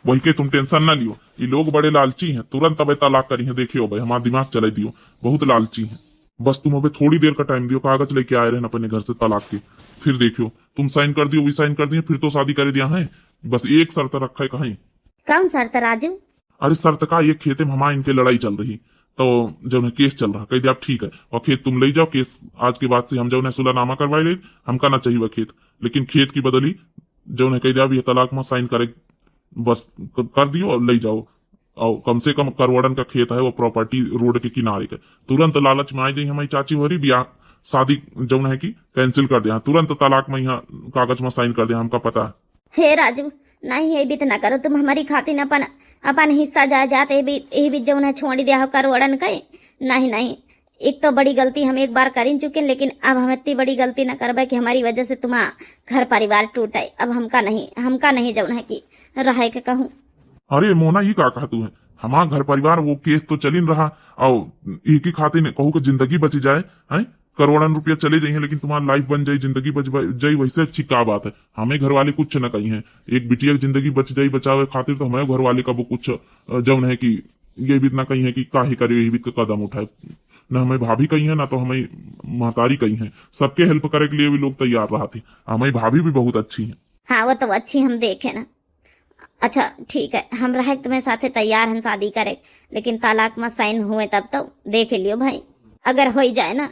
वही के तुम tension ना लियो, ये लोग बड़े लालची हैं, तुरंत अबे तलाक करी हैं। देखियो भाई, हमारा दिमाग चले दियो, बहुत लालची हैं। बस तुम अबे थोड़ी देर का time दियो, कागज लेके आए रहे अपने घर से तलाक के, फिर देखियो तुम sign कर दियो, वी sign कर दिए, फिर तो शादी करे दिया है। बस एक शर्त रखा है कहीं। कौन शर्त राजू? अरे शर्त का, ये खेते में हमारे इनके लड़ाई चल रही, तो जौन है case चल रहा, कह दिया आप ठीक है, और खेत तुम ले जाओ, case आज के बाद से हम जौन है सुलहनामा करवाए ले, हमका ना चाहिए वह खेत, लेकिन खेत की बदली जौन है कह दिया अब ये तलाक में sign करे, बस क-, कर दियो और ले जाओ। और कम से कम करवड़न का खेत है, वो property road के किनारे के। तुरंत लालच में आ जाई हमारी चाची हो रही ब्याह, शादी जौन है कि cancel कर दे, हाँ, तुरंत तलाक में यहाँ कागज में sign कर दे, हमका पता है। हे राजू, नहीं, ये बीत ना करो तुम हमारी खातिर अपन, अपन हिस्सा जायदाद ये भी, ये भी जौन है छोड़ दिया हो करवड़न के। नहीं, नहीं, एक तो बड़ी गलती हम एक बार करिन चुके, लेकिन अब हम इतनी बड़ी गलती ना करबे कि हमारी वजह से तुम्हारा घर परिवार टूटे। अब हमका नहीं, हमका नहीं जौन है कि रहे के कहूँ। अरे मोना, ये का कहतू है? हमार घर परिवार वो case तो चलिन रहा, और एक ही खातिर ने कहू के जिंदगी बची जाए, हैं? करोड़न रुपया चले जाइए, लेकिन तुम्हार life बन जाई, जिंदगी बच जाई, वैसे अच्छी का बात है? हमें घर वाले कुछ न कही हैं, एक बिटिया की जिंदगी बच जाई, बचावे खातिर तो हमें घर वाले कबो कुछ, अ, जौन है कि ये भी ना कही है कि काहे करे, ये भी कदम उठाए। न हमें भाभी कही है, ना तो हमें महतारी कही है। सबके help करे के लिए भी लोग तैयार रहा थी। हमारी भाभी भी बहुत अच्छी है। हाँ, वो तो अच्छी हम देखे ना। अच्छा ठीक है, हम रहे तुम्हें साथे तैयार हन शादी करे, लेकिन तलाक मा साइन हुए तब तो देख लियो भाई, अगर होई जाए ना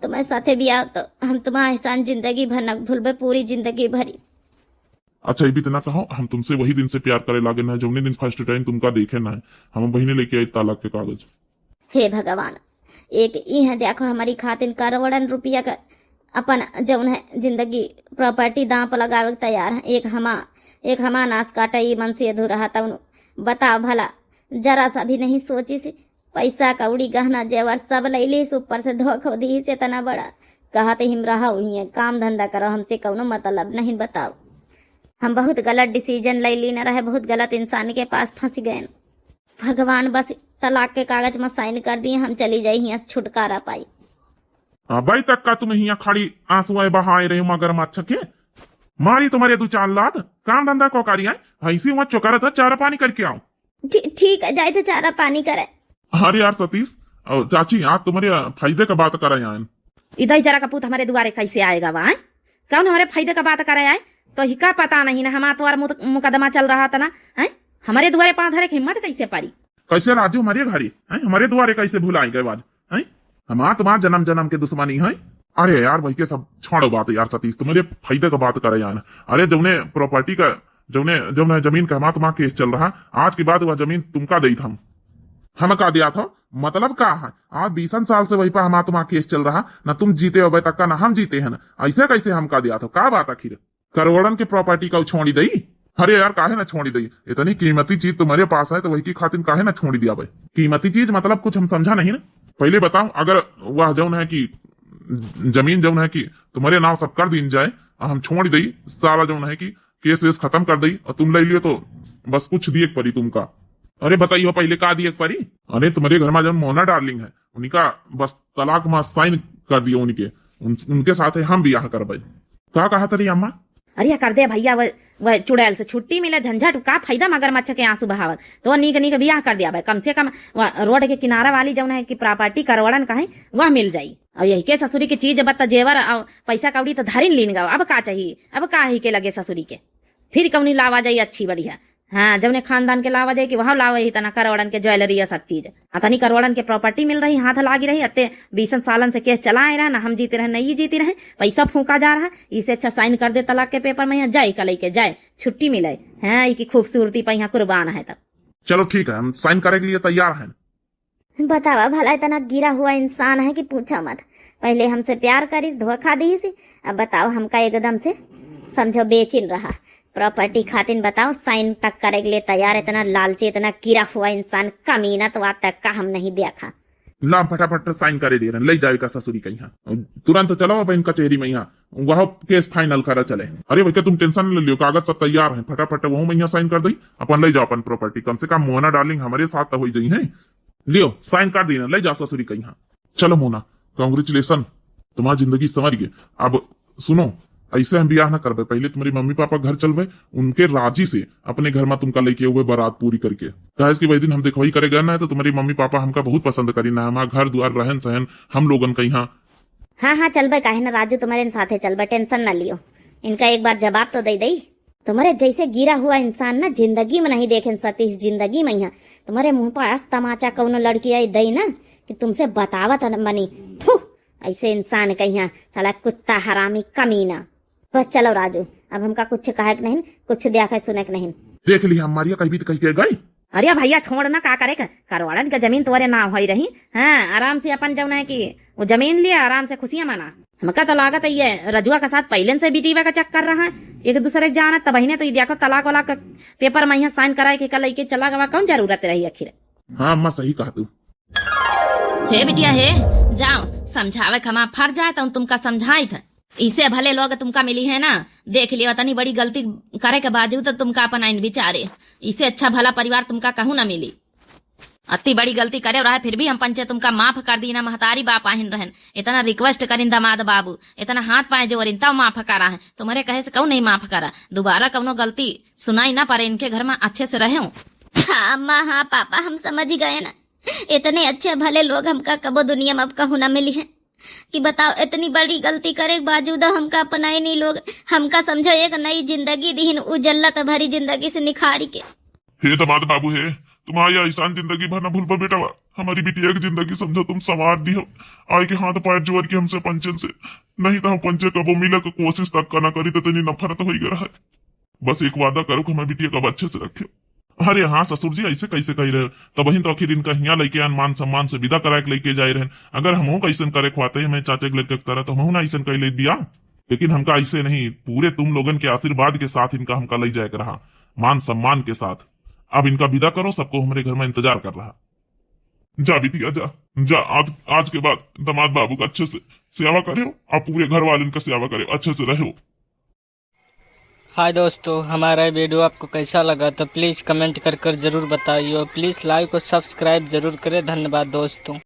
तुम्हें साथे बियाह तो हम तुम्हारा एहसान जिंदगी भर न भूलबे, पूरी जिंदगी भरी। अच्छा, ये भी तो ना कहो, हम तुमसे वही दिन से प्यार करे लागे ना, जौने दिन फर्स्ट टाइम तुमका देखे ना है, हम बहिने लेके आई तलाक के कागज। हे भगवान, एक ई है देखो हमारी खातिन करोड़न रुपया का अपन जौन है जिंदगी प्रॉपर्टी दांव पर लगावे के तैयार है, एक हमा एक हमा नाश काटे ई मन से अधूरा है तौन। बताओ भला, जरा सा भी नहीं सोची सी, पैसा कौड़ी गहना जेवर सब ले लीस, ऊपर से धोखो दीस इतना बड़ा। कहत हिम रहा हुई है, काम धंधा करो, हमसे कौनो मतलब नहीं। बताओ, हम बहुत गलत डिसीजन ले ली न रहे, बहुत गलत इंसान के पास फंस गए। भगवान बस तलाक के कागज में साइन कर दिए, हम चली जाई, हियां से छुटकारा पाई। अबे तक का तुम हियां खड़ी आंसुएं बहाए रहे हो मगरमच्छ के? मारी तुम्हारे दो चार लात, काम धंधा को करी है, भैंसी हुआ चोकर था, चारा पानी करके आओ। ठी-, ठीक है, जाए थे चारा पानी करे। अरे यार सतीश, अ, चाची, आज तुम्हारे फायदे का बात करा यहाँ। इधर जरा का पूत हमारे दुआरे कैसे आएगा वहाँ? कौन हमारे फायदे का बात करे आए? तो ही का पता नहीं ना, हमारा तो और मुत-, मुकदमा चल रहा था ना, हैं? हमारे दुआरे पाँव धरे के हिम्मत कैसे पड़ी? कैसे राजू हमारे घरे, हैं? हमारे दुआरे कैसे भुलाए गए आज, हैं? हमार तुम्हार जन्म जन्म के दुश्मनी है। अरे यार, वही के सब छोड़ो बात यार सतीश, तुम्हारे फायदे का बात करे यार। अरे जौने प्रॉपर्टी का, जौने, जौने जमीन का हमार तुम्हार केस चल रहा, आज के बाद वह जमीन तुमका देत हम। हम का दिया था, मतलब का है? आज बीसन साल से वही पर हमार तुम्हार केस चल रहा, ना तुम जीते हो तक का, ना हम जीते हैं ना। ऐसे कैसे हम का दिया था? का बात आखिर? करोड़न के प्रॉपर्टी का छोड़ी दई? अरे यार, काहे ना छोड़ी दई? इतनी कीमती चीज तुम्हारे पास है तो वही की खातिर काहे ना छोड़ी दिया भाई? कीमती चीज मतलब कुछ हम समझा नहीं ना। पहले बताओ, अगर वह जौन है कि जमीन जौन है कि तुम्हारे नाम सब कर दीन जाए और हम छोड़ दई, सारा जौन है कि केस वेस खत्म कर दई और तुम ले लियो तो बस कुछ दिए के परी तुमका। अरे बताइयो पहले का दिए के परी? अरे तुम्हारे घर में जौन मोना डार्लिंग है उनका बस तलाक में साइन कर दियो उनके, उन, उनके साथ हम ब्याह करबे। का कहा तरी अम्मा? अरे कर दे भैया, वह, वह चुड़ैल से छुट्टी मिले, झंझट का फायदा मगरमच्छ के आंसू बहावत। तो नीक नीक बियाह कर दिया भाई, कम से कम वह रोड के किनारा वाली जौन है कि प्रॉपर्टी करोड़न का है, वह मिल जाई। और यही के ससुरी की चीज बत्ता जेवर और पैसा कौड़ी तो धरिन लीन गवा, अब का चाहिए, अब का ही के लगे ससुरी के, फिर कौनी लावा जाई अच्छी बढ़िया। हाँ, जौने खानदान के लावा जाए कि वहाँ लावा ही तना करोड़न के ज्वेलरी या सब चीज। आ तनी करोड़न के प्रॉपर्टी मिल रही, हाथ लागी रही, अत्ते बीसन सालन से केस चलाए रहे, ना हम जीते रहे, ना ई जीते रहे, पैसा फूंका जा रहा, इसे अच्छा साइन कर दे तलाक के पेपर में, यहाँ जाए का लेके जाए, छुट्टी मिले। हाँ, ई की खूबसूरती पर यहाँ कुर्बान है तब। चलो ठीक है, हम साइन करे के लिए तैयार हैं। बतावा भला, इतना गिरा हुआ इंसान है कि पूछा मत। पहले हमसे प्यार करिस, धोखा दीस, अब बताओ हमका एकदम से समझो बेचिन रहा। प्रॉपर्टी खातिन बताओ, साइन तक करे के लिए तैयार, इतना लालची, इतना गिरा हुआ इंसान, कमीना तो आज तक का हम नहीं देखा। ला फटाफट साइन करे दे रहे, ले जावे का ससुरी का यहाँ। तुरंत चलो अब इन कचहरी में, यहाँ वह केस फाइनल करा चले। अरे भैया तुम टेंशन न लियो, कागज सब तैयार है, फटाफट वहू में यहाँ साइन कर दई, अपन ले जाओ अपन प्रॉपर्टी। कम से कम मोहना डार्लिंग हमारे साथ तो हो जाई है। लियो साइन कर दी ना, ले जाओ ससुरी का यहाँ। चलो मोहना, कॉन्ग्रेचुलेशन, तुम्हारी जिंदगी संवर गई। अब सुनो, ऐसे हम ब्याह ना करबे, पहले तुम्हारी मम्मी पापा घर चलबे, उनके राजी से अपने घर में तुमका लेके हुए बारात पूरी करके। काहे कि वही दिन हम देखवाई करे गए ना, तो तुम्हारी मम्मी पापा हमका बहुत पसंद करी ना, हमारा घर द्वार रहन सहन हम लोगन का यहाँ। हाँ हाँ चलबे, काहे ना राजू, तुम्हारे साथे चलबे, टेंशन ना लियो, इनका एक बार जवाब तो दे दई। तुम्हारे जैसे गिरा हुआ इंसान ना जिंदगी में नहीं देखेन सतीश, जिंदगी में यहाँ तुम्हारे मुंह पर अस तमाचा कौनो लड़की आई दई ना कि तुमसे बतावत न बनी। थू, ऐसे इंसान का यहाँ साला कुत्ता हरामी कमीना। बस चलो राजू, अब हमका कुछ कहे के नहीं, कुछ देखा सुने के नहीं। देख ली हम मारिया कहीं भी तो कह के गई। अरे भैया छोड़ ना, का करे के, करोड़न के जमीन तोरे नाव होई रही। हाँ, आराम से अपन जौन है कि वो जमीन लिया, आराम से खुशियां मना। हमका तो लागत है ये रजुआ के साथ पहले से बिटीवा का चक्कर रहा है, एक दूसरे के जानत, तब ने तो ये देखो तलाक वाला का पेपर में यहाँ साइन कराए के कल लेके चला गवा, कौन जरूरत रही आखिर? हाँ अम्मा सही कहा तू। हे बिटिया हे, जाओ समझावे के हमार फर्ज है तो तुमका समझाई था। इसे भले लोग तुमका मिली है ना, देख लियो, इतनी बड़ी गलती करे के बावजूद तुमका अपन आइन बिचारे। इसे अच्छा भला परिवार तुमका कहूँ ना मिली। अति बड़ी गलती करे रहा, फिर भी हम पंचे तुमका माफ कर दी ना, महतारी बाप आहिन रहन, इतना रिक्वेस्ट करिन दमाद बाबू, इतना हाथ पाए जोरिन, तब माफ करा है। तुम्हारे कहे से कहूँ नहीं माफ करा, दोबारा कौनो गलती सुनाई ना पड़े, इनके घर में अच्छे से रहे। हाँ अम्मा, हाँ पापा, हम समझ गए ना, इतने अच्छे भले लोग हमका कबो दुनिया में अब कहूँ ना मिली है। कि बताओ, इतनी बड़ी गलती करे के बावजूद हमका अपनाए नहीं लोग, हमका समझो एक नई जिंदगी दिहिन, उ जल्लत भरी जिंदगी से निखारी के। हे दामाद बाबू हे, तुम्हारी ऐसान जिंदगी भर ना भूलबा बेटवा। हमारी बिटिया की जिंदगी समझो तुम संवार दिहो। आए के हाथ पैर जोड़ के हमसे पंचन से, नहीं तो हम पंचे कबो मिले के कोशिश तक का ना करी, तो इतनी नफरत होई गया है। बस एक वादा करो कि हमारी बिटिया का अच्छे से रखे। अरे हाँ ससुर जी, ऐसे कैसे कही रहे? तब वहीं तो आखिर इनका हियाँ लेके आन, मान सम्मान से विदा करा के लेके जाए रहन। अगर हमहू का ऐसन करे ख्वाते हमें चाचे के लड़के की तरह, तो हमहू ना ऐसन कह ले दिया। लेकिन हमका ऐसे नहीं, पूरे तुम लोगन के आशीर्वाद के साथ इनका हमका ले जाए के रहा, मान सम्मान के साथ। अब इनका विदा करो, सबको हमारे घर में इंतजार कर रहा। जा बिटिया जा, जा, आज, आज के बाद दामाद बाबू का अच्छे से सेवा करे हो, और पूरे घर वाले इनका सेवा करे, अच्छे से रहो। हाय दोस्तों, हमारा ये वीडियो आपको कैसा लगा तो प्लीज़ कमेंट कर कर ज़रूर बताइए, प्लीज़ लाइक और सब्सक्राइब ज़रूर करें। धन्यवाद दोस्तों।